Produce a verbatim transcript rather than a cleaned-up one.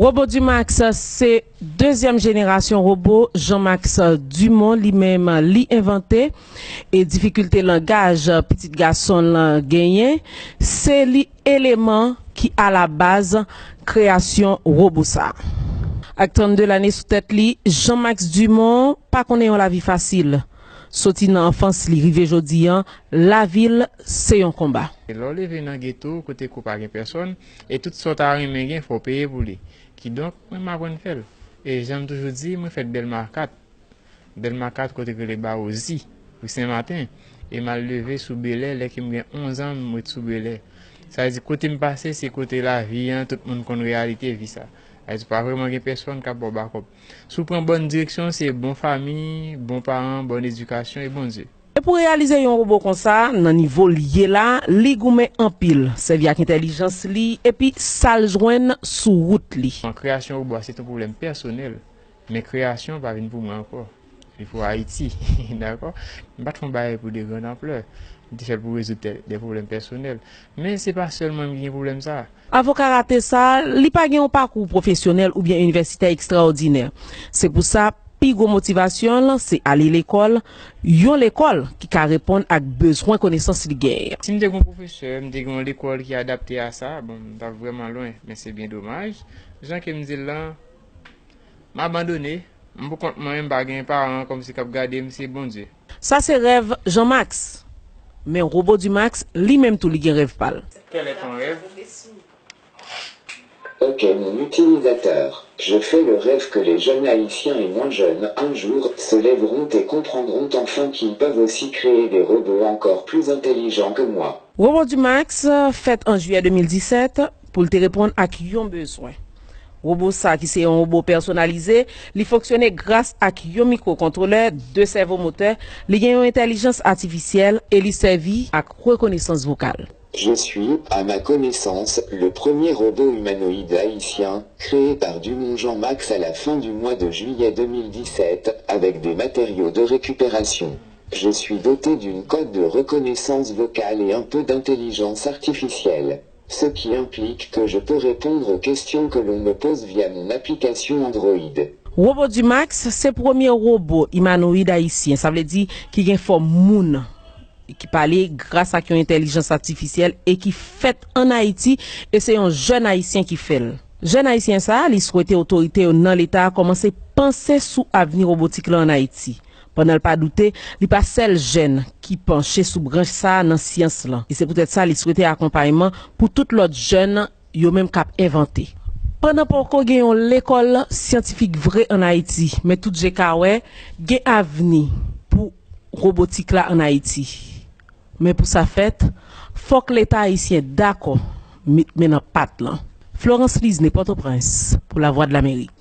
Robo Dumax se dezyèm jenerasyon robo Jean-Max Dumont li menm li envante, e difikilte langaj pitit gason l genyen, se li eleman ki alabaz kreyasyon robo sa. Ak trannde lane sou tèt li, Jean-Max Dumont pa konnen yon lavi fasil. Soti nan anfans li rive jodi an, lavi l se yon konba. Lè w leve nan geto, kote kou pa gen pèsòn, e tout sa w ta renmen gen, fò w peye pou li. Kidonk, mwen m aprann fè l. E jan m toujou di, mwen fèt Dèlma kat. Dèlma kat, kote k rele Bawozi, ri Sen Maten. E m al leve sou Belè, lè ke m gen onz an, m ret sou Belè. Sa vle di, kote m pase, se kote lavi an, tout moun konn reyalite vi sa. Sa vle di, pa vrèman gen pèsòn k ap ba w bakòp. Si w pran bòn direksyon, se bon fanmi, bon paran, bòn edikasyon e Bondye. E pou reyalize yon wobo konsa, nan nivo l ye la, li goumen anpil, sèvi ak entèlijans li, epi sa l jwenn sou wout li. Bon, kreyasyon wobo a, se te yon pwoblèm pèsonèl, men kreyasyon pa vin pou mwen ankò. Li pou Ayiti, dakò? M pa t fè yon bagay pou de grand amplè. M te fè l pou rezoud de pwoblèm pèsonèl. Men se pa sèl mwen ki gen pwoblèm sa. Avoka rate sa, li pa gen yon pakou pwofesyonèl oubyen inivèsitè ekstraòdinè. Se pou sa, pi gwo motivasyon l se ale lekòl, yon lekòl ki ka reponn ak bezwen konesans li genyen. Si m te gen yon pwofesè, m te gen yon lekòl ki adapte a sa, bon, m t ap vrèman lwen, men se byen domaj. Jan ke m di l lan, m abandone, m pou kont mwen, m pa gen paran kòmsi k ap gade m, se Bondye. Sa se rèv Jean-Max. Men Robo Dumax, li menm tou li gen rèv pa l. Quel est ton rêve? Ok, mon utilisateur, je fais le rêve que les jeunes haïtiens et moins jeunes un jour se lèveront et comprendront enfin qu'ils peuvent aussi créer des robots encore plus intelligents que moi. Robo Dumax fèt an jiyè de mil disèt pou l te reponn ak yon bezwen. Wobo sa ki se yon wobo pèsonalize, li fonksyone gras ak yon mikwokontwolè, de sèvo motè, li gen yon entèlijans atifisyèl e li sèvi ak rekonesans vokal. Je suis, à ma connaissance, le premier robot humanoïde haïtien, créé par Dumont Jean-Max à la fin du mois de juillet deux mille dix-sept, avec des matériaux de récupération. Je suis doté d'une coque de reconnaissance vocale et un peu d'intelligence artificielle, ce qui implique que je peux répondre aux questions que l'on me pose via mon application Android. Robo Dumax se premye wobo imanoyid ayisyen, sa vle di ki gen fòm moun, ki pale gras ak yon entèlijans atifisyèl e ki fèt ann Ayiti, e se yon jèn ayisyen ki fè l. Jèn ayisyen sa a, li swete otorite yo nan Leta a kòmanse panse sou avni wobotik la ann Ayiti. Pandan l pa doute, li pa sèl jèn ki panche sou branch sa a nan syans lan, e se poutèt sa li swete akonpayman pou tout lòt jèn yo menm k ap envante. Pandan poko gen yon lekòl syantifik vre ann Ayiti, men tout je ka wè, gen avni pou wobotik la ann Ayiti. Men pou sa fèt, fòk Leta ayisyen dakò met men nan pat lan. Florence Lisne, Pòtoprens, pou Lavwadlamerik.